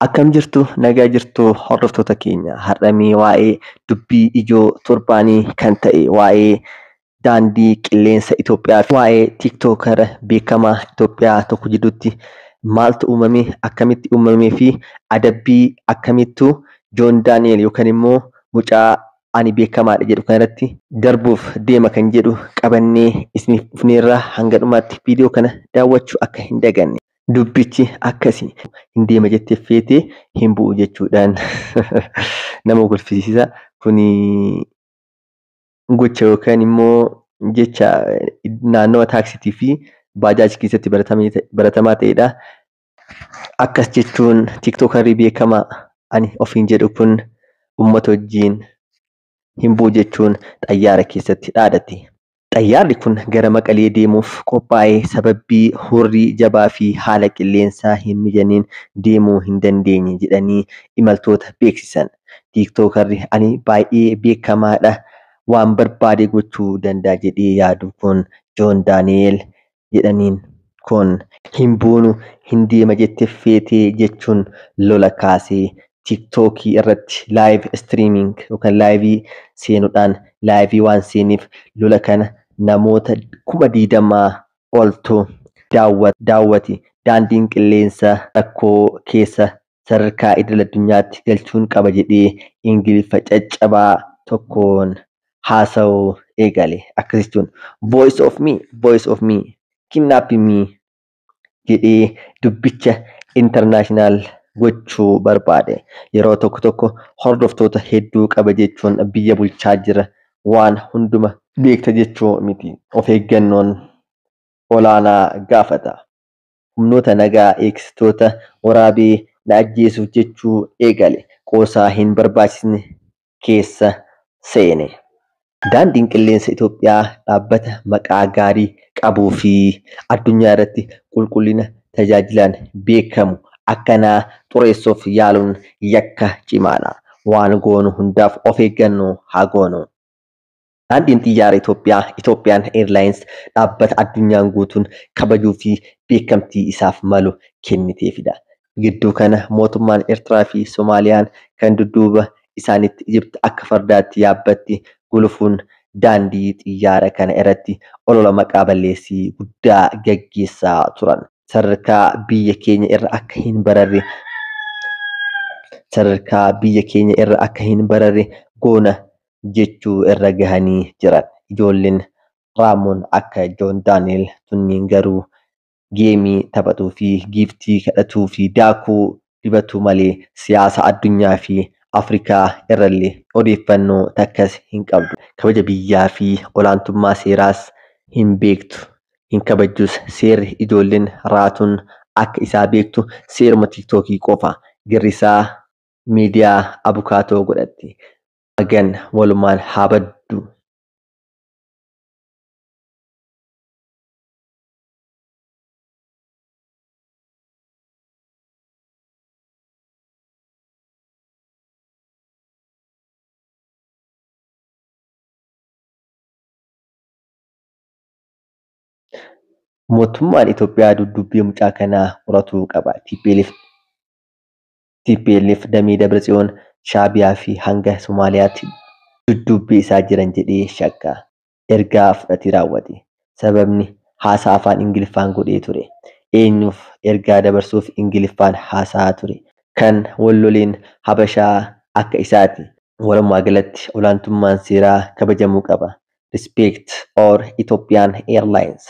Akkam jirtu, nagaa jirtu hordoftoota keenya? Har'amee waa'ee dubbii ijoo torbaanii kan ta'e, waa'ee daandii qilleensa Itoophiyaa fi waa'ee tiiktookara beekamaa Itoophiyaa tokko jidduutti maaltu uumame, akkamitti uumamee fi adabbii akkamittu Joon Daani'el yookaan immoo mucaa ani beekamaadha jedhu kanarratti darbuuf deema kan jedhu qabannee isiniif dhufneerra. Hanga dhumaatti viidiyoo kana daawwachuu akka hin daganne. Dubbichi akkasii hin deema jettee feetee hin bu'u jechuudhaan nama kolfisiisa. Kuni gocha yookaan immoo jecha naannawa taaksitii fi baajaajii keessatti baratamaa ta'edha. Akkas jechuun tiiktookarii beekamaa ani ofiin jedhu kun uummata wajjin hin bu'u jechuun xayyaara keessatti dhaadate. Xayyaarri kun gara Maqalee deemuuf qophaa'ee sababii hurrii jabaa fi haala qilleensaa hin mijaniin deemuu hin dandeenye jedhanii imaltoota beeksisan. Tiiktookarri ani baay'ee beekamaadha, waan barbaade gochuu danda'a jedhee yaadu kun, Joon Daani'el jedhaniin kun, hin buunu hin deema jettee feetee jechuun lola kaasee tiiktookii irratti live streaming yookaan live seenuudhaan, live waan seeniif lola kana namoota 20,000 oltu daawwate. Daandiin qilleensa rakkoo keessa sadarkaa idil addunyaatti galchuun qaba jedhee Ingiliffa caccabaa tokkoon haasa'uu eegale. Akkas jechuun "Voice of me, voice of me, kidnap me" jedhee dubbicha international gochuu barbaade. Yeroo tokko tokko hordoftoota hedduu qaba jechuun biyya bulchaa jira, waan hunduma beekta jechuu miti. Of eeggannoon olaanaa gaafata. Humnoota nagaa eegsistoota waraabee na ajjeesuuf jechuu eegale. Qoosaa hin barbaachisne keessa seene. Daandiin qilleensa Itoophiyaa dhaabbata maqaa gaarii qabuu fi addunyaa irratti qulqullina tajaajilaan beekamu akkanaa xureessuuf yaaluun yakka cimaadha. Waan goonu hundaaf of eeggannoo haa goonu. Daandiin xiyyaara Itoophiyaa, Ethiopian Airlines, dhaabbata addunyaan guutuun kabajuu fi beekamtii isaaf malu kenniteefidha. Gidduu kana mootummaan Eertiraa fi Somaaliyaan kan dudduuba isaaniitti Ijipti akka fardaatti yaabbatti gulufuun daandii xiyyaara kana irratti olola maqaa balleessii guddaa gaggeessaa turan. Sadarkaa biyya keenya irra akka hin bararre, sadarkaa biyya keenya irra akka hin bararre goona jechuu irra gahanii jiran. Ijoolleen Raamoon akka Joon Daani'el tunniin garuu game taphatuu fi gift kadhatuu fi daakuu dibatu malee siyaasa addunyaa fi Afrikaa irrallee odeeffannoo takkas hin qabdu. Kabaja biyyaa fi olaantummaa seeraas hin beektu. Hin kabajjus. Seerri ijoolleen raatuun akka isaa beektu seeruma tiiktookii qofa. Girrisaa miidiyaa abukaatoo godhatti. Magan walumaan haa baddu. Mootummaan Itoophiyaa dudubbii mucaa kanaa qoratuu qaba. TPLF damee Dabratsiyoon, Shaabiyaa fi hanga Somaaliyaatti dudubbii isaa jiran jedhee shakka. Ergaa fudhatee raawwate. Sababni haasaa afaan Ingiliffaan godhee ture. Eenyuuf ergaa dabarsuuf Ingiliffaan haasa'aa ture? Kan walloleen Habashaa akka isaati. Walumaa galatti olaantummaan seeraa kabajamuu qaba. Respect or Ethiopian Airlines.